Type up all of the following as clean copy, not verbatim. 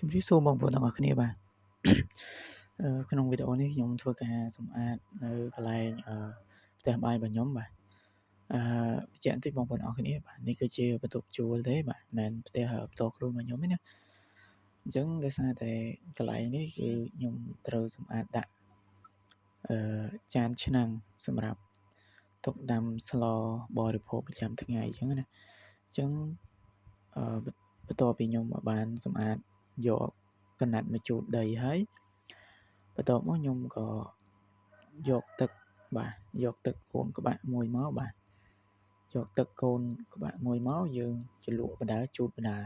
ជម្រាបសួរបងប្អូនទាំងអស់គ្នាបាទក្នុងវីដេអូនេះខ្ញុំធ្វើការសម្អាតនៅកន្លែងផ្ទះបាយរបស់ខ្ញុំបាទអឺបញ្ជាក់បន្តិចបងប្អូនអរគ្នាបាទនេះគឺជាបន្ទប់ជួលទេបាទមិនមែនផ្ទះផ្ទាល់ខ្លួនរបស់ខ្ញុំទេណាអញ្ចឹងដោយសារតែកន្លែងនេះគឺខ្ញុំត្រូវសម្អាតដាក់អឺចានឆ្នាំងសម្រាប់ទុកដាំស្លបរិភោគប្រចាំថ្ងៃអញ្ចឹងណាអញ្ចឹងអឺបន្ទាប់ពីខ្ញុំបានសម្អាតយកកណាត់មកជូតដីហើយបន្ទាប់មកខ្ញុំក៏យកទឹកបាទយកទឹកកូនក្បាក់មួយមកបាទយកទឹកកូនក្បាក់មួយមកយើងជ្រលក់បណ្ដើរជូតបណ្ដើរ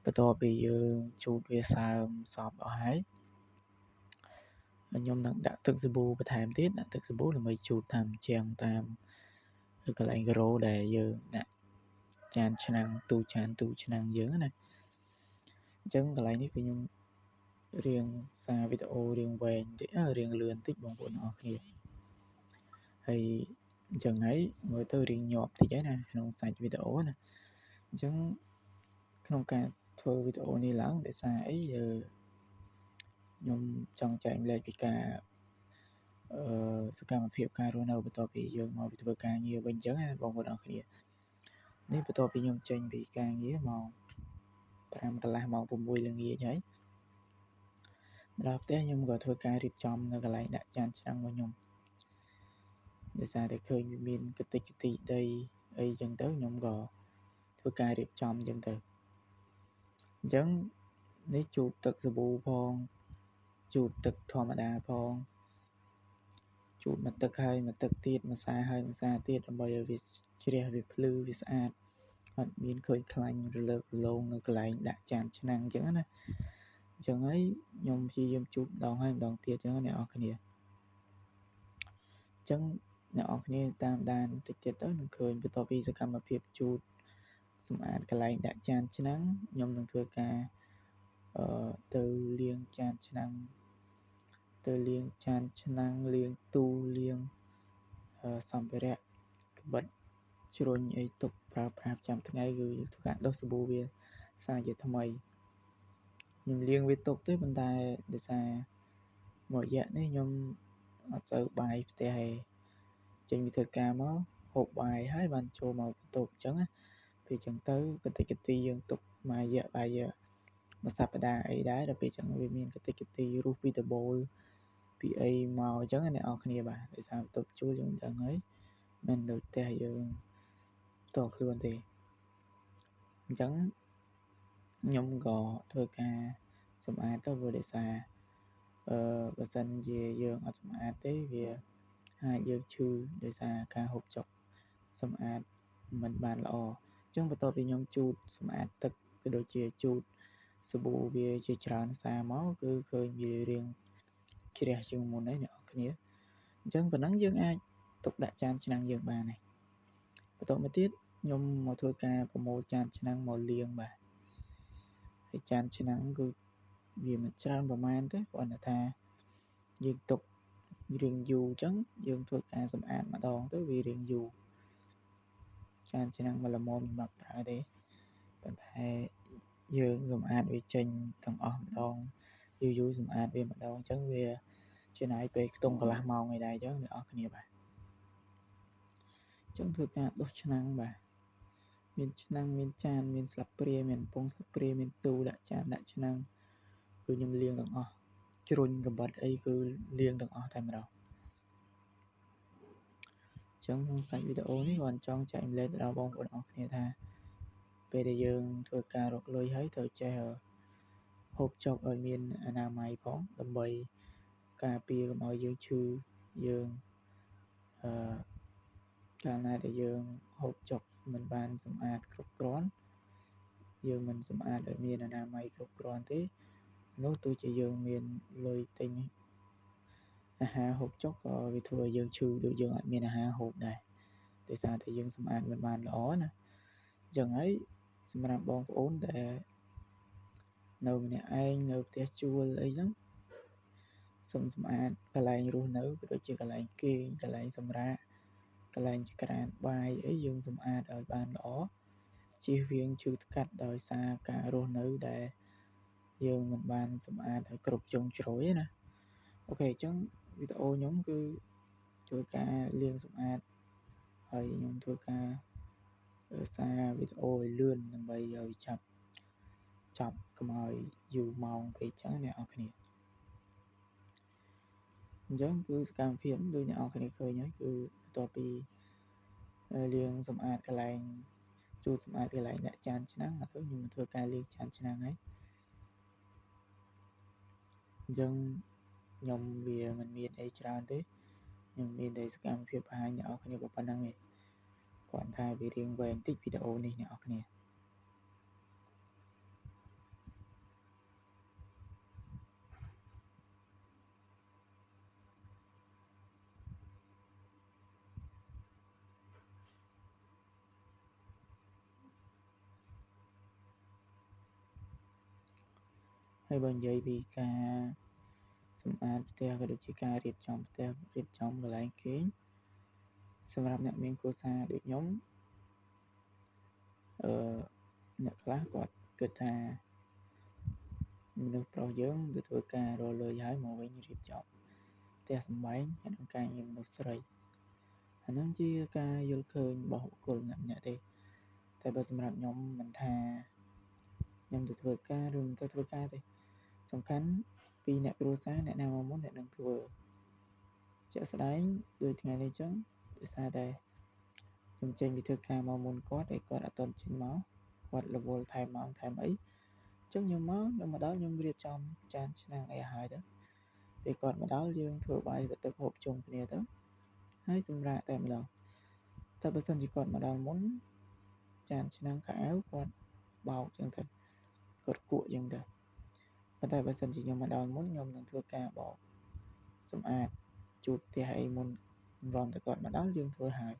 បន្ទាប់ពីយើងជូតវាសើមសព្វអស់ហើយខ្ញុំនឹងដាក់ទឹកសាប៊ូបន្ថែមទៀតដាក់ទឹកសាប៊ូដើម្បីជូតតាមជាងតាមកន្លែងការ៉ូដែលយើងដាក់ចានឆ្នាំងទូចានទូឆ្នាំងយើងណាអញ្ចឹងកន្លែងនេះគឺខ្ញុំរៀងសារវីដេអូរៀងវែងតិចរៀងលឿនតិចបងប្អូនអរគ្នាហើយអញ្ចឹងហើយមើលទៅរៀងញាប់តិចហើយណាក្នុងសាច់វីដេអូណាអញ្ចឹងក្នុងការធ្វើវីដេអូនេះឡើងដោយសារអីខ្ញុំចង់ចែករំលែកពីការអឺសកម្មភាពការរស់នៅបន្ទាប់ពីយើងមកពីធ្វើការងារវិញអញ្ចឹងណាបងប្អូនអរគ្នានេះបន្ទាប់ពីខ្ញុំចេញពីការងារម៉ោង5កន្លះម៉ោង6ល្ងាចហើយមកដល់ផ្ទះខ្ញុំក៏ធ្វើការរៀបចំនៅកន្លែងដាក់ចានឆ្នាំងរបស់ខ្ញុំដោយសារតែឃើញវាមានកតិចកទីដីអីចឹងទៅខ្ញុំក៏ធ្វើការរៀបចំចឹងទៅអញ្ចឹងនេះជូតទឹកសាប៊ូផងជូតទឹកធម្មតាផងជូតមកទឹកហើយមកទឹកទៀតមួយសាហើយមួយសាទៀតដើម្បីឲ្យវាជ្រះវាភ្លឺវាស្អាតអត់មានឃើញខ្លាញ់រលើករលោងនៅកន្លែងដាក់ចានឆ្នាំងអញ្ចឹងណាអញ្ចឹងហើយខ្ញុំព្យាយាមជូតម្ដងហើយម្ដងទៀតអញ្ចឹងអ្នកនរគ្នាអញ្ចឹងអ្នកនរគ្នាតាមដានតិចទៀតទៅនឹងឃើញបន្ទាប់ពីសកម្មភាពជូតសម្អាតកន្លែងដាក់ចានឆ្នាំងខ្ញុំនឹងធ្វើការទៅលាងចានឆ្នាំងទៅលាងចានឆ្នាំងលាងទូលាងសម្ភារៈក្បិតជ្រុញអីទុកប្រើប្រាស់ប្រចាំថ្ងៃគឺធ្វើការដុសសាប៊ូវាសាជាថ្មីខ្ញុំលាងវាទុកទេប៉ុន្តែដោយសារមួយរយៈនេះខ្ញុំអត់សូវបាយផ្ទះឯងចេញពីធ្វើការមកហូបបាយហើយបានចូលមកបន្ទប់អញ្ចឹងណាពេលអញ្ចឹងទៅកតិកទីយើងទុកមួយរយៈបាយមួយសប្តាហ៍អីដែរដល់ពេលអញ្ចឹងវាមានកតិកទីរុះពីដបូលពីអីមកអញ្ចឹងអ្នកនរគ្នាបាទដោយសារបន្ទប់ជួលយើងដឹងហើយមិនដូចផ្ទះយើងផ្ទាល់ខ្លួនទេអញ្ចឹងខ្ញុំក៏ធ្វើការសម្អាតទៅព្រោះដោយសារបើសិនជាយើងអត់សម្អាតទេវាអាចយើងឈឺដោយសារការហូបចុកសម្អាតមិនបានល្អអញ្ចឹងបន្ទាប់ពីខ្ញុំជូតសម្អាតទឹកក៏ដូចជាជូតសាប៊ូវាជាច្រើនសារមកគឺឃើញវារៀងជ្រះជាងមុនហើយអ្នកនរគ្នាអញ្ចឹងប៉ុណ្ណឹងយើងអាចទុកដាក់ចានឆ្នាំងយើងបានហើយបន្ទាប់មកទៀតខ្ញុំមកធ្វើការប្រមូលចានឆ្នាំងមកលាងបាទហើយចានឆ្នាំងគឺវាមិនច្រើនប្រហែលទេគ្រាន់តែថាយើងទុករៀងយូរអញ្ចឹងយើងធ្វើការសម្អាតម្ដងទៅវារៀងយូរចានឆ្នាំងមកល្មមសម្រាប់ប្រើទេប៉ុន្តែយើងសម្អាតវាចេញទាំងអស់ម្ដងយូរយូរសម្អាតវាម្ដងអញ្ចឹងវាចំណាយពេលខ្ទង់កន្លះម៉ោងអីដែរអញ្ចឹងអ្នកនរគ្នាបាទអញ្ចឹងធ្វើការដុសឆ្នាំងបាទមានឆ្នាំងមានចានមានស្លាបព្រាមានកំប៉ុងស្លាបព្រាមានទូដាក់ចានដាក់ឆ្នាំងគឺខ្ញុំលាងទាំងអស់ជ្រុញកំបិតអីគឺលាងទាំងអស់តែម្ដងអញ្ចឹងក្នុងសាច់វីដេអូនេះគាត់ចង់ចែករំលែកទៅដល់បងប្អូនអរគ្នាថាពេលដែលយើងធ្វើការរកលុយហើយត្រូវចេះហូបចុកឲ្យមានអនាម័យផងដើម្បីការពារកុំឲ្យយើងឈឺយើងអឺកាលណាដែលយើងហូបចុកមិនបានសម្អាតគ្រប់គ្រាន់យើងមិនសម្អាតឲ្យមានអនាម័យគ្រប់គ្រាន់ទេនោះទោះជាយើងមានលុយទិញអាហារហូបចុកក៏វាធ្វើឲ្យយើងឈឺដូចយើងអត់មានអាហារហូបដែរដោយសារតែយើងសម្អាតមិនបានល្អណាអញ្ចឹងហើយសម្រាប់បងប្អូនដែលនៅម្នាក់ឯងនៅផ្ទះជួលអីហ្នឹងសូមសម្អាតកន្លែងរស់នៅក៏ដូចជាកន្លែងគេងកន្លែងសម្រាកកន្លែងចក្រានបាយអីយើងសម្អាតឲ្យបានល្អជៀសវាងឈឺថ្កាត់ដោយសារការរស់នៅដែល យើងមិនបានសម្អាតឲ្យគ្រប់ជ្រុងជ្រោយទេណា OK អញ្ចឹងវីដេអូខ្ញុំគឺធ្វើការលាងសម្អាតហើយខ្ញុំធ្វើការសារវីដេអូឲ្យលឿនដើម្បីឲ្យឆាប់ចប់កុំឲ្យយូរម៉ោងពេកចឹងអ្នកនរគ្នាអញ្ចឹងគឺសកម្មភាពដូចអ្នកនរគ្នាឃើញហើយគឺបន្ទាប់ពីលាងសម្អាតកន្លែងជូតសម្អាតកន្លែងដាក់ចានឆ្នាំងឥឡូវខ្ញុំមកធ្វើការលាងចានឆ្នាំងហើយអញ្ចឹងខ្ញុំវាមិនមានអីច្រើនទេខ្ញុំមានតែសកម្មភាពបង្ហាញអ្នកនរគ្នាប៉ុណ្្នឹងឯងគ្រាន់តែវារៀងវែងតិចវីដេអូនេះអ្នកនរគ្នាហើយបើនិយាយពីការសម្អាតផ្ទះក៏ដូចជាការរៀបចំផ្ទះរៀបចំកន្លែងគេងសម្រាប់អ្នកមានគ្រួសារដូចខ្ញុំអ្នកខ្លះគាត់គិតថាមនុស្សប្រុសយើងទៅធ្វើការរកលុយហើយមកវិញរៀបចំផ្ទះសម្បែងក្នុងការងារមនុស្សស្រីអាហ្នឹងជាការយល់ឃើញរបស់បុគ្គលម្នាក់ៗទេតែបើសម្រាប់ខ្ញុំមិនថាខ្ញុំទៅធ្វើការឬមិនទៅធ្វើការទេសំខាន់ពីអ្នកគ្រួសារអ្នកណាមកមុនអ្នកនឹងធ្វើជាក់ស្ដែងដូចថ្ងៃនេះចឹងដោយសារតែខ្ញុំចេញពីធ្វើការមកមុនគាត់ហើយគាត់អត់ទាន់ចេញមកគាត់រវល់ថែមម៉ោងថែមអីចឹងខ្ញុំមកដល់ខ្ញុំរៀបចំចានឆ្នាំងអីហើយទៅពេលគាត់មកដល់យើងធ្វើបាយទឹកហូបជុំគ្នាទៅហើយសម្រាកតែម្ដងតែបើសិនជាគាត់មកដល់មុនចានឆ្នាំងខោអាវគាត់បោកចឹងទៅគាត់គក់ចឹងទៅប៉ុន្តែបើសិនជាខ្ញុំមកដល់មុនខ្ញុំនឹងធ្វើការបោកសម្អាតជូតផ្ទះអីមុនរំតែគាត់មកដល់យើងធ្វើហើយ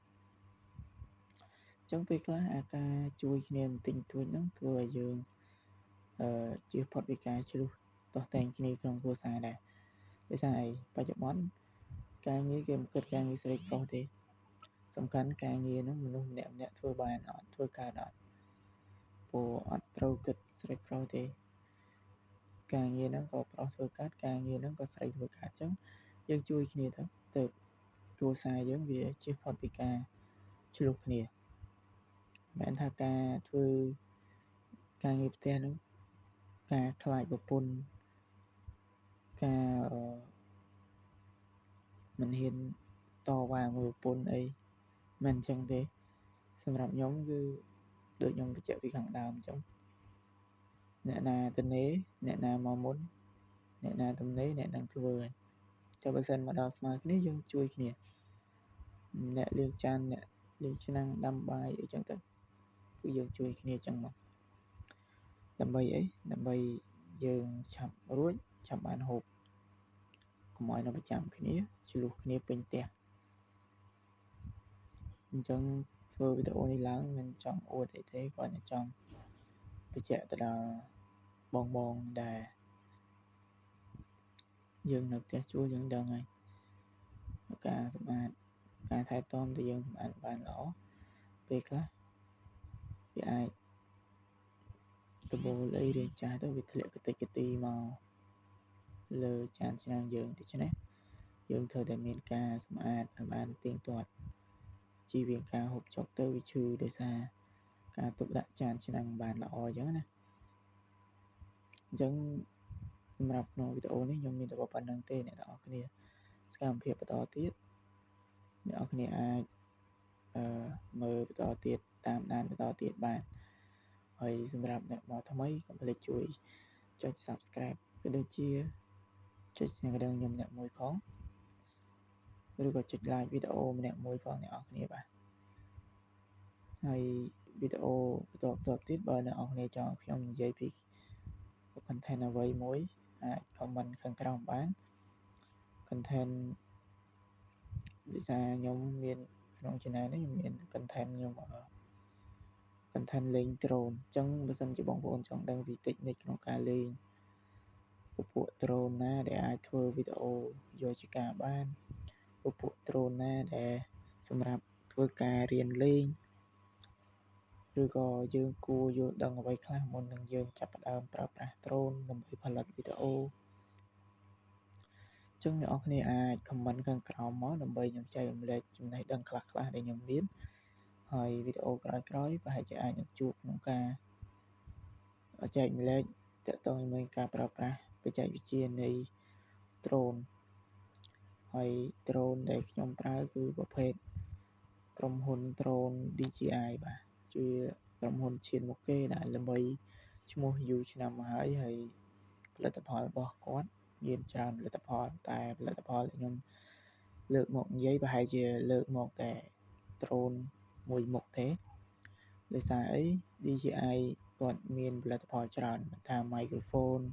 ចឹងពេលខ្លះអាការជួយគ្នាបន្តិចបន្តួចហ្នឹងធ្វើឲ្យយើងជៀសផុតពីការឆ្លោះទាស់ទែងគ្នាក្នុងគ្រួសារដែរដោយសារអីបច្ចុប្បន្នការងារគេមិនគិតការងារស្រីប្រុសទេសំខាន់ការងារហ្នឹងមនុស្សម្នាក់ៗធ្វើបានអត់ធ្វើកើតអត់ព្រោះអត់ត្រូវគិតស្រីប្រុសទេការងារហ្នឹងក៏ប្រុសធ្វើកើតការងារហ្នឹងក៏ស្រីធ្វើកើតអញ្ចឹងយើងជួយគ្នាទៅទៅគ្រួសារយើងវាជៀសផុតពីការឆ្លោះគ្នាមិនមែនថាការធ្វើការងារផ្ទះហ្នឹងការខ្លាចប្រពន្ធការមិនហ៊ានតវ៉ាមួយប្រពន្ធអីមិនអញ្ចឹងទេសម្រាប់ខ្ញុំគឺដូចខ្ញុំបញ្ជាក់ពីខាងដើមអញ្ចឹងអ្នកណាទំនេរអ្នកណាមកមុនអ្នកណាទំនេរអ្នកនឹងធ្វើហើយតែបើសិនមកដល់ស្មើគ្នាយើងជួយគ្នាអ្នកលាងចានអ្នកលាងឆ្នាំងដាំបាយអីចឹងទៅគឺយើងជួយគ្នាចឹងមកដើម្បីអីដើម្បីយើងឆាប់រួចឆាប់បានហូបកុំឲ្យនៅប្រចាំគ្នាឆ្លោះគ្នាពេញផ្ទះអញ្ចឹងធ្វើវីដេអូនេះឡើងមិនចង់អួតអីទេគ្រាន់តែចង់បញ្ជាក់ទៅដល់បងៗដែលយើងនៅផ្ទះជួលយើងដឹងហើយការសម្អាតការថែទាំដែលយើងសម្អាតបានល្អពេលខ្លះវាអាចដបូលអីរៀងចាស់ទៅវាធ្លាក់កតិចកទីមកលើចានឆ្នាំងយើងដូច្នេះយើងត្រូវតែមានការសម្អាតឲ្យបានទៀងទាត់ជៀសវាងការហូបចុកទៅវាឈឺដោយសារការទុកដាក់ចានឆ្នាំងបានល្អអញ្ចឹងណាអញ្ចឹងសម្រាប់ក្នុងវីដេអូនេះខ្ញុំមានតែប៉ុណ្្នឹងទេអ្នកទាំងអស់គ្នាសកម្មភាពបន្តទៀតអ្នកនរគ្នាអាចមើលបន្តទៀតតាមដានបន្តទៀតបានហើយសម្រាប់អ្នកមកថ្មីកុំភ្លេចជួយចុច Subscribe ក៏ដូចជាចុចសញ្ញាកណ្ដឹងខ្ញុំអ្នកមួយផងឬក៏ចុច Like វីដេអូម្នាក់មួយផងអ្នកនរគ្នាបាទហើយវីដេអូបន្តទៀតបើអ្នកនរគ្នាចង់ខ្ញុំនិយាយពី content អ្វីមួយអាច comment ខាងក្រោមបាន content ដោយសារខ្ញុំមានក្នុង channel នេះខ្ញុំមាន content ខ្ញុំ content លេង drone អញ្ចឹងបើសិនជាបងប្អូនចង់ដឹងពី technique ក្នុងការលេងពពួក drone ណាដែលអាចធ្វើវីដេអូយកជាការបានពពួក drone ណាដែលសម្រាប់ធ្វើការរៀនលេង ឬក៏យើងគួរយល់ដឹងអ្វីខ្លះមុននឹងយើងចាប់ផ្ដើមប្រើប្រាស់ drone ដើម្បីផលិតវីដេអូចឹងអ្នកនរគ្នាអាច comment ខាងក្រោមមកដើម្បីខ្ញុំចែករំលែកចំណេះដឹងខ្លះៗដែលខ្ញុំមានហើយវីដេអូក្រោយៗប្រហែលជាអាចនឹងជួបក្នុងការចែករំលែកទាក់ទងជាមួយការប្រើប្រាស់បច្ចេកវិទ្យានៃ drone ហើយ drone ដែលខ្ញុំប្រើគឺប្រភេទក្រុមហ៊ុន drone DJI បាទជាក្រុមហ៊ុនឈានមុខគេដែលល្បីឈ្មោះយូរឆ្នាំមកហើយហើយផលិតផលរបស់គាត់មានច្រើនផលិតផលតែផលិតផលដែលខ្ញុំលើកមកនិយាយប្រហែលជាលើកមកតែ drone មួយមុខទេដោយសារអី DJI គាត់មានផលិតផលច្រើនមិនថា microphone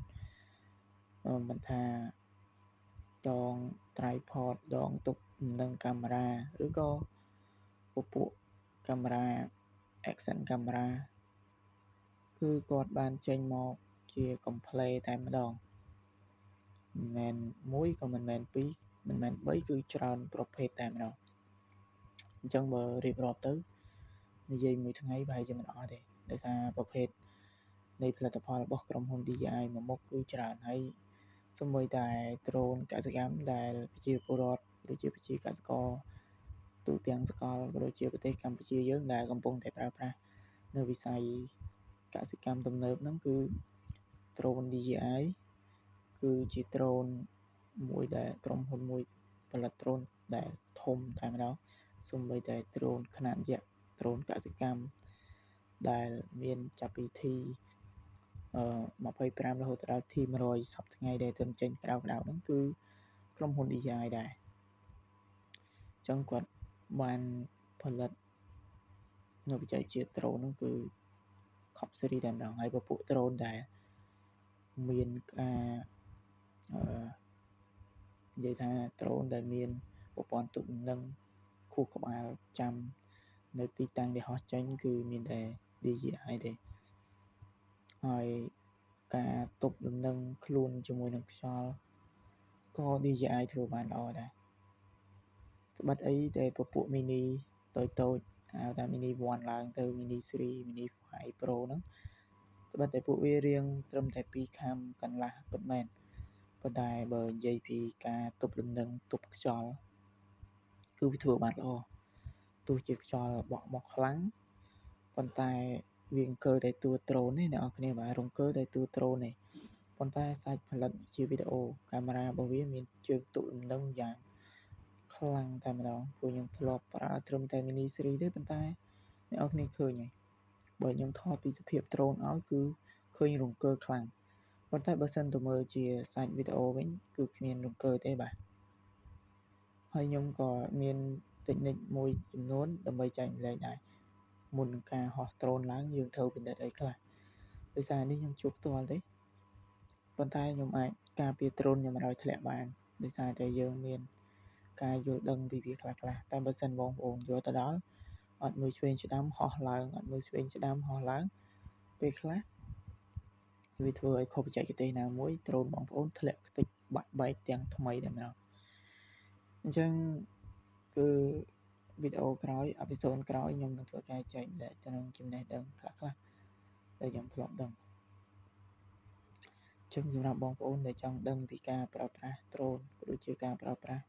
មិនថាដង tripod ដងទប់នឹងកាមេរ៉ាឬក៏ពពួកកាមេរ៉ា action camera គឺគាត់បានចេញមកជា complete តែម្ដងមិនមែនមួយក៏មិនមែនពីរមិនមែន3គឺច្រើនប្រភេទតែម្ដងអញ្ចឹងបើរៀបរាប់ទៅនិយាយមួយថ្ងៃប្រហែលជាមិនអស់ទេដោយសារប្រភេទនៃផលិតផលរបស់ក្រុមហ៊ុន DJI មួយមុខគឺច្រើនហើយសូម្បីតែ drone កសិកម្មដែលប្រជាពលរដ្ឋដូចជាប្រជាកសិករទូទាំងសកលក៏ដូចជាប្រទេសកម្ពុជាយើងដែលកំពុងតែប្រើប្រាស់នៅវិស័យកសិកម្មទំនើបហ្នឹងគឺ drone DJI គឺជា drone មួយដែលក្រុមហ៊ុនមួយផលិត drone ដែលធំតែម្ដងសូម្បីតែ drone ខ្នាតយក្ស drone កសិកម្មដែលមានចាប់ពី T 25រហូតដល់ T 100សព្វថ្ងៃដែលទើបចេញក្រៅក្តៅហ្នឹងគឺក្រុមហ៊ុន DJI ដែរអញ្ចឹងគាត់បានផលិតនៅបច្ចេកវិទ្យា drone ហ្នឹងគឺខប់ស៊េរីតែម្ដងហើយពពួក drone ដែលមានការអឺនិយាយថា drone ដែលមានប្រព័ន្ធទប់លំនឹងខួរក្បាលចាំនៅទីតាំងដែលហោះចេញគឺមានតែ DJI ទេហើយការទប់លំនឹងខ្លួនជាមួយនឹងខ្យល់ក៏ DJI ធ្វើបានល្អដែរត្បិតអីតែពពួក mini តូចតូចហៅថា mini 1ឡើងទៅ mini 3 mini 5 Pro ហ្នឹងត្បិតតែពួកវារៀងត្រឹមតែ2ខាំកន្លះពិតមែនប៉ុន្តែបើនិយាយពីការទប់លំនឹងទប់ខ្យល់គឺវាធ្វើបានល្អទោះជាខ្យល់បក់មកខ្លាំងប៉ុន្តែវាអង្គើតែតួ drone ទេអ្នកនរគ្នាបាទរង្គើតែតួ drone ទេប៉ុន្តែសាច់ផលិតជាវីដេអូកាមេរ៉ារបស់វាមានជើងទប់លំនឹងយ៉ាងខ្លាំងតែម្ដងព្រោះខ្ញុំធ្លាប់ប្រើត្រឹមតែ mini 3ទេប៉ុន្តែអ្នកនរគ្នាឃើញហើយបើខ្ញុំថតពីសភាព drone ឲ្យគឺឃើញរង្គើខ្លាំងប៉ុន្តែបើសិនទៅមើលជាសាច់វីដេអូវិញគឺគ្មានរង្គើទេបាទហើយខ្ញុំក៏មាន technique មួយចំនួនដើម្បីចែករំលែកដែរមុននឹងការហោះ drone ឡើងយើងត្រូវពិនិត្យអីខ្លះដោយសារនេះខ្ញុំជួបផ្ទាល់ទេប៉ុន្តែខ្ញុំអាចការពារ drone ខ្ញុំមិនឲ្យធ្លាក់បានដោយសារតែយើងមានការយល់ដឹងពីវាខ្លះៗតែបើសិនបងប្អូនយកទៅដល់អត់មើលឆ្វេងស្ដាំហោះឡើងអត់មើលឆ្វេងស្ដាំហោះឡើងពេលខ្លះវាធ្វើឲ្យខុសបច្ចេកទេសណាមួយ drone បងប្អូនធ្លាក់ខ្ទេចបាក់បែកទាំងថ្មីតែម្ដងអញ្ចឹងគឺវីដេអូក្រោយ episode ក្រោយខ្ញុំនឹងធ្វើការចែករំលែកទៅនឹងចំណេះដឹងខ្លះៗដែលខ្ញុំធ្លាប់ដឹងចឹងសម្រាប់បងប្អូនដែលចង់ដឹងពីការប្រើប្រាស់ drone ក៏ដូចជាការប្រើប្រាស់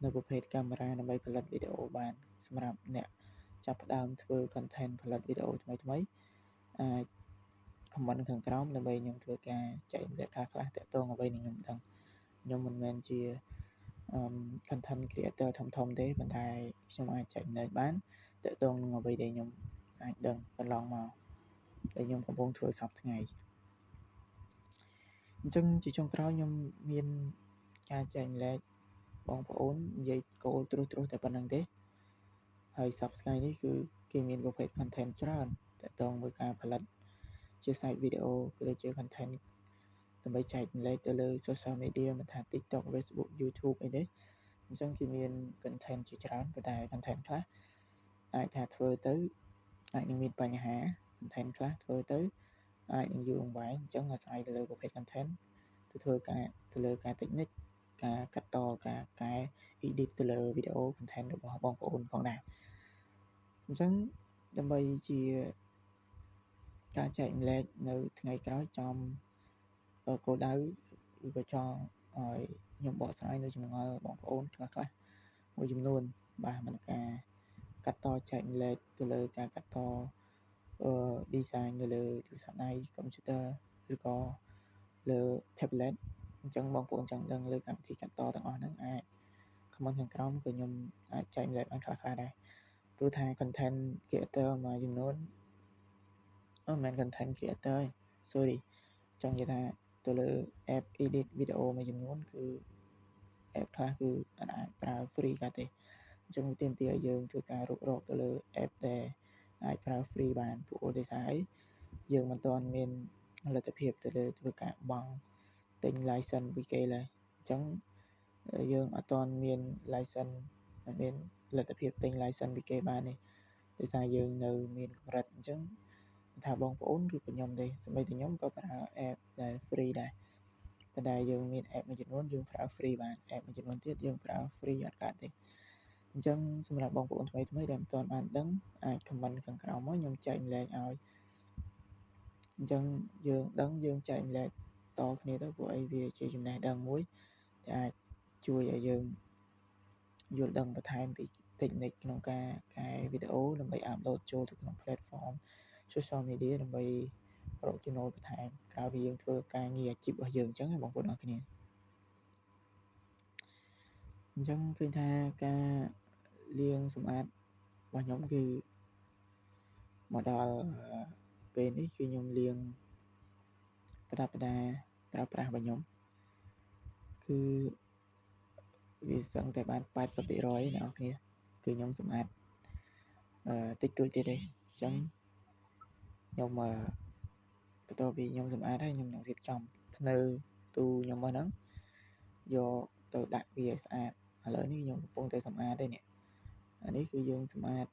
នៅប្រភេទកាមេរ៉ាដើម្បីផលិតវីដេអូបានសម្រាប់អ្នកចាប់ផ្ដើមធ្វើ content ផលិតវីដេអូថ្មីៗអាច comment ខាងក្រោមដើម្បីខ្ញុំធ្វើការចែករំលែកខ្លះៗទាក់ទងអ្វីដែលខ្ញុំដឹងខ្ញុំមិនមែនជា content creator ធំៗទេប៉ុន្តែខ្ញុំអាចចែករំលែកបានទាក់ទងនឹងអ្វីដែលខ្ញុំអាចដឹងកន្លងមកដែលខ្ញុំកំពុងធ្វើសព្វថ្ងៃអញ្ចឹងជាចុងក្រោយខ្ញុំមានការចែករំលែកបងប្អូននិយាយគោលត្រួសត្រាសតែប៉ុណ្្នឹងទេហើយសប្តាហ៍ថ្ងៃនេះគឺគេមានប្រភេទ content ច្រើនទាក់ទងមួយការផលិតជា site វីដេអូក៏ដូចជា content ដើម្បីចែករំលែកទៅលើ social media មិនថា TikTok, Facebook, YouTube អីទេអញ្ចឹងគេមាន content ជាច្រើនប៉ុន្តែ content ខ្លះអាចថាធ្វើទៅអាចនឹងមានបញ្ហា content ខ្លះធ្វើទៅអាចនឹងយូរអង្វែងអញ្ចឹងអាស្រ័យទៅលើប្រភេទ content ទៅធ្វើការទៅលើការ technique ការកាត់តការកែ edit ទៅលើវីដេអូ content របស់បងប្អូនផងដែរអញ្ចឹងដើម្បីជា ការចែករំលែកនៅថ្ងៃក្រោយចំគោលដៅឬក៏ចង់ឲ្យខ្ញុំបកស្រាយនៅចម្ងល់បងប្អូនខ្លះៗមួយចំនួនបាទមិនការកាត់តចែករំលែកទៅលើការកាត់តdesign នៅលើទូរស័ព្ទដៃ computer ឬក៏លើ tablet អញ្ចឹងបងប្អូនចង់ដឹងលើកម្មវិធីកាត់តទាំងអស់ហ្នឹងអាច comment ខាងក្រោមក៏ខ្ញុំអាចចែករំលែកបានខ្លះៗដែរព្រោះថា content creator មួយចំនួនមិនមែន content creator ទេ sorry ចង់និយាយថាទៅលើ app edit video មួយចំនួនគឺ app ខ្លះគឺអាចប្រើ free កើតទេអញ្ចឹងវាទាមទារឲ្យយើងធ្វើការរុករកទៅលើ app ដែលអាចប្រើ free បានព្រោះដោយសារអីយើងមិនទាន់មានលទ្ធភាពទៅលើធ្វើការបង់ទិញ license ពីគេឡើយអញ្ចឹងយើងអត់ទាន់មាន license មិនមានលទ្ធភាពទិញ license ពីគេបានទេដោយសារយើងនៅមានកម្រិតអញ្ចឹងថាបងប្អូនឬក៏ខ្ញុំទេសូម្បីតែខ្ញុំក៏ប្រើ app ដែល free ដែរប៉ុន្តែយើងមាន app មួយចំនួនយើងប្រើ free បាន app មួយចំនួនទៀតយើងប្រើ free អត់កើតទេអញ្ចឹងសម្រាប់បងប្អូនថ្មីៗដែលមិនទាន់បានដឹងអាច comment ខាងក្រោមមកខ្ញុំចែករំលែកឲ្យអញ្ចឹងយើងដឹងយើងចែករំលែកតគ្នាទៅព្រោះអីវាជាចំណេះដឹងមួយដែលអាចជួយឲ្យយើងយល់ដឹងបន្ថែមពី technique ក្នុងការកែវីដេអូដើម្បី upload ចូលទៅក្នុង platform social media ដើម្បីរកចំណូលបន្ថែមក្រៅពីយើងធ្វើការងារអាជីពរបស់យើងអញ្ចឹងបងប្អូនអរគ្នាអញ្ចឹងឃើញថាការលាងសម្អាតរបស់ខ្ញុំគឺមកដល់ពេលនេះគឺខ្ញុំលាងប្រដាប់ប្រដាប្រើប្រាស់របស់ខ្ញុំគឺវាសឹងតែបាន 80% អ្នកនរគ្នាគឺខ្ញុំសម្អាតតិចតួចទៀតទេអញ្ចឹងខ្ញុំបន្ទាប់ពីខ្ញុំសម្អាតហើយខ្ញុំនឹងរៀបចំធ្នើទូខ្ញុំមកហ្នឹងយកទៅដាក់វាឲ្យស្អាតឥឡូវនេះខ្ញុំកំពុងតែសម្អាតទេនេះអានេះគឺយើងសម្អាត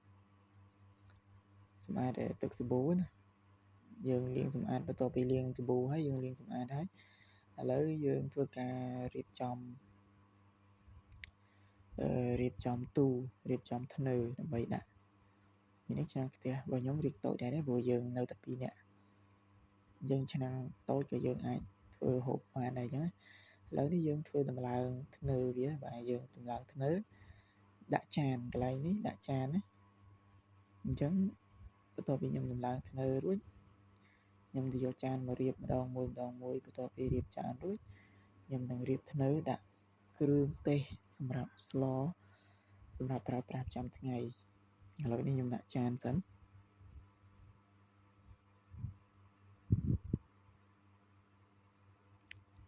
ទឹកសាប៊ូណាយើងលាងសម្អាតបន្ទាប់ពីលាងសាប៊ូហើយយើងលាងសម្អាតហើយឥឡូវយើងធ្វើការរៀបចំទូរៀបចំធ្នើដើម្បីដាក់នេះឆ្នាំងផ្ទះរបស់ខ្ញុំរីកតូចដែរព្រោះយើងនៅតែ2នាក់យើងឆ្នាំងតូចក៏យើងអាចធ្វើហូបបានដែរអញ្ចឹងឥឡូវនេះយើងធ្វើតម្លើងធ្នើវាបាទយើងតម្លើងធ្នើដាក់ចានកន្លែងនេះដាក់ចានណាអញ្ចឹងបន្ទាប់ពីខ្ញុំតម្លើងធ្នើរួចខ្ញុំទៅយកចានមករៀបម្ដងមួយម្ដងមួយបន្ទាប់ពីរៀបចានរួចខ្ញុំនឹងរៀបធ្នើដាក់គ្រឿងទេសសម្រាប់ស្លសម្រាប់ប្រើប្រាស់ប្រចាំថ្ងៃឥឡូវនេះខ្ញុំដាក់ចានសិន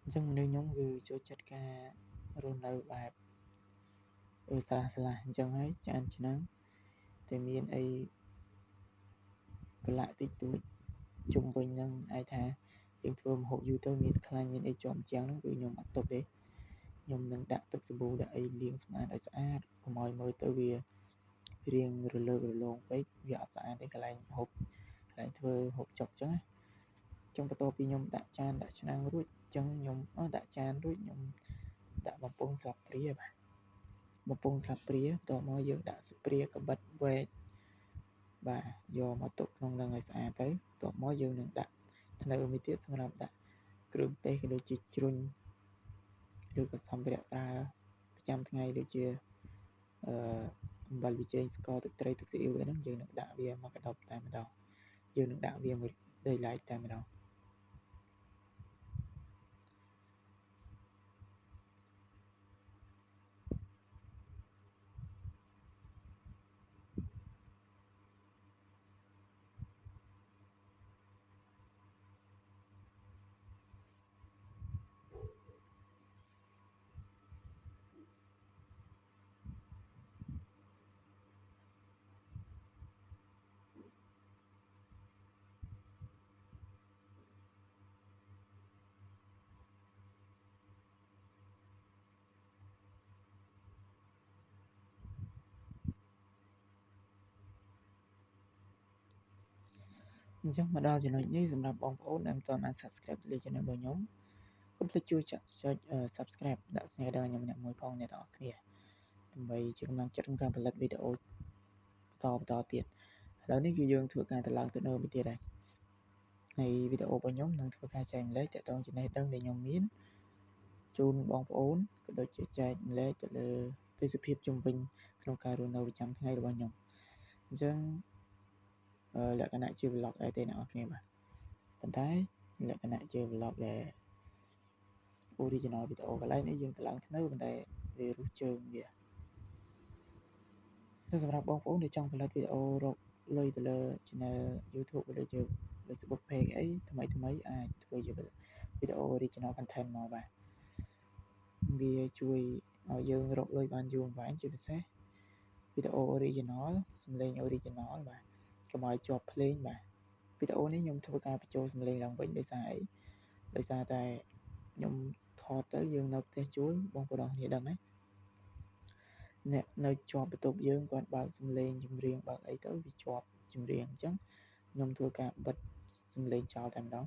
អញ្ចឹងមនុស្សខ្ញុំគឺចូលចិត្តការរស់នៅបែបស្លាស់អញ្ចឹងហើយចានឆ្នាំងតែមានអីប្រឡាក់តិចតួចជុំវិញហ្នឹងអាចថាយើងធ្វើម្ហូបយូរទៅមានខ្លាញ់មានអីជាប់ជាងហ្នឹងគឺខ្ញុំអត់ទុកទេខ្ញុំនឹងដាក់ទឹកសាប៊ូដាក់អីលាងសម្អាតឲ្យស្អាតកុំឲ្យមើលទៅវារៀងរលើបរលោងពេកវាអត់ស្អាតទេកន្លែងហូបកន្លែងធ្វើហូបចុកអញ្ចឹងណាអញ្ចឹងបន្ទាប់ពីខ្ញុំដាក់ចានដាក់ឆ្នាំងរួចអញ្ចឹងខ្ញុំដាក់ចានរួចខ្ញុំដាក់បំពង់ស្លាបព្រាបាទបំពង់ស្លាបព្រាបន្ទាប់មកយើងដាក់ស្ព្រាកបិតវែកបាទយកមកទុកក្នុងនឹងឲ្យស្អាតទៅបន្ទាប់មកយើងនឹងដាក់ធ្នើមួយទៀតសម្រាប់ដាក់គ្រឿងទេសក៏ដូចជាជ្រុញឬក៏សម្ភារៈប្រើប្រចាំថ្ងៃដូចជាអំបិលប៊ីចេងស្ករទឹកត្រីទឹកស៊ីអ៊ីវអីហ្នឹងយើងនឹងដាក់វាមកកដប់តែម្ដងយើងនឹងដាក់វាមួយដីឡែកតែម្ដងអញ្ចឹងមកដល់ចំណុចនេះសម្រាប់បងប្អូនដែលមិនទាន់បាន Subscribe ទៅលើ Channel របស់ខ្ញុំកុំភ្លេចជួយចុច Subscribe ដាក់សញ្ញាដល់ខ្ញុំម្នាក់មួយផងអ្នកទាំងអស់គ្នាដើម្បីជាកម្លាំងចិត្តក្នុងការផលិតវីដេអូបន្តទៀតឥឡូវនេះគឺយើងធ្វើការទៅឡើងទៅនៅមួយទៀតហើយ ហើយវីដេអូរបស់ខ្ញុំនឹងធ្វើការចែករំលែកទាក់ទងចំណេះដឹងដែលខ្ញុំមានជូនបងប្អូនក៏ដូចជាចែករំលែកទៅលើទេសភាពជុំវិញក្នុងការរស់នៅប្រចាំថ្ងៃរបស់ខ្ញុំអញ្ចឹងលក្ខណៈជា vlog ដែរទេអ្នកនរគ្នាបាទប៉ុន្តែលក្ខណៈជា vlog ដែល original វីដេអូកន្លែងនេះយើងទៅឡើងធ្នូប៉ុន្តែវារុះជើងវាសម្រាប់បងប្អូនដែលចង់ផលិតវីដេអូរកលុយទៅលើ channel YouTube ឬជា Facebook page អីថ្មីថ្មីអាចធ្វើជាវីដេអូ original content មកបាទវាជួយឲ្យយើងរកលុយបានយូរអង្វែងជាពិសេសវីដេអូ original សំឡេង original បាទកុំឲ្យជាប់ភ្លេងបាទវីដេអូនេះខ្ញុំធ្វើការបញ្ចូលសំឡេងឡើងវិញដោយសារអីដោយសារតែខ្ញុំថតទៅយើងនៅផ្ទះជួលបងប្អូនគ្នាដឹងហើយអ្នកនៅជាប់បន្ទប់យើងគាត់បើកសំឡេងចម្រៀងបើកអីទៅវាជាប់ចម្រៀងអញ្ចឹងខ្ញុំធ្វើការបិទសំឡេងចោលតែម្ដង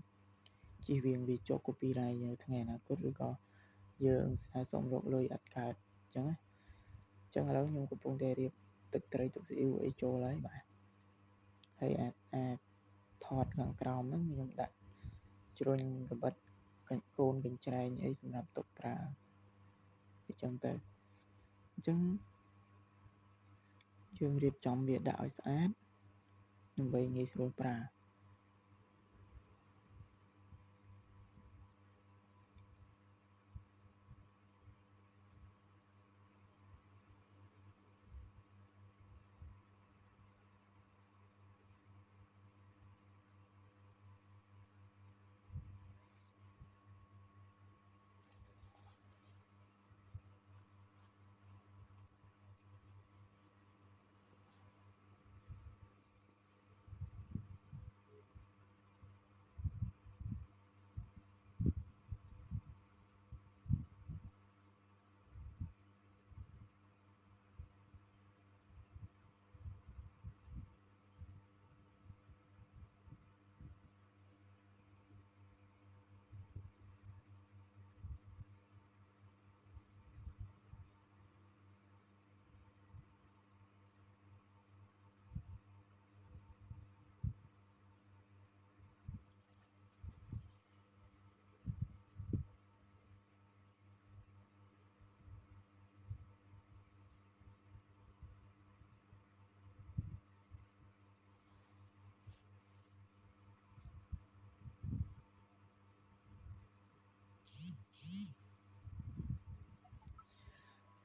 ជៀសវាងវាជាប់ copyright នៅថ្ងៃអនាគតឬក៏យើងស្នើសុំរកលុយអត់កើតអញ្ចឹងណាអញ្ចឹងឥឡូវខ្ញុំកំពុងតែរៀបទឹកត្រីទឹកស៊ីអ៊ីវអីចូលហើយបាទហើយអាចថតខាងក្រោមហ្នឹងខ្ញុំដាក់ជ្រុញកបិតកូនកញ្ច្រែងអីសម្រាប់ទុកប្រើអញ្ចឹងទៅអញ្ចឹងយើងរៀបចំវាដាក់ឲ្យស្អាតដើម្បីងាយស្រួលប្រើ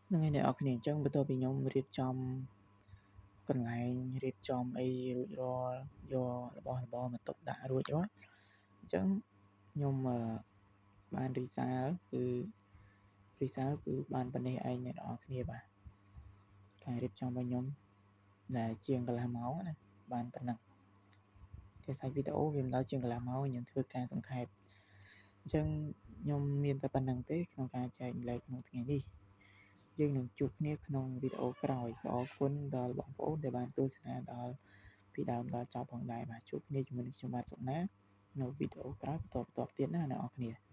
ហ្នឹងហើយអ្នកនរគ្នាអញ្ចឹងបន្ទាប់ពីខ្ញុំរៀបចំកន្លែងរៀបចំអីរួចរាល់យករបស់របរមកទុកដាក់រួចរាល់អញ្ចឹងខ្ញុំបានរីសាលគឺរីសាលគឺបានប៉ុណ្ណេះឯងអ្នកនរគ្នាបាទការរៀបចំរបស់ខ្ញុំដែលជាងកន្លះម៉ោងណាបានប៉ុណ្ណឹងជាសាច់វីដេអូវាមិនដល់ជាងកន្លះម៉ោងខ្ញុំធ្វើការសង្ខេបអញ្ចឹងខ្ញុំមានតែប៉ុណ្្នឹងទេក្នុងការចែករំលែកក្នុងថ្ងៃនេះយើងនឹងជួបគ្នាក្នុងវីដេអូក្រោយក៏អរគុណដល់បងប្អូនដែលបានទស្សនាដល់ពីដើមដល់ចប់ផងដែរបាទជួបគ្នាជាមួយនឹងខ្ញុំបាទសុកណានៅវីដេអូក្រោយបន្តទៀតណាអ្នកនរគ្នា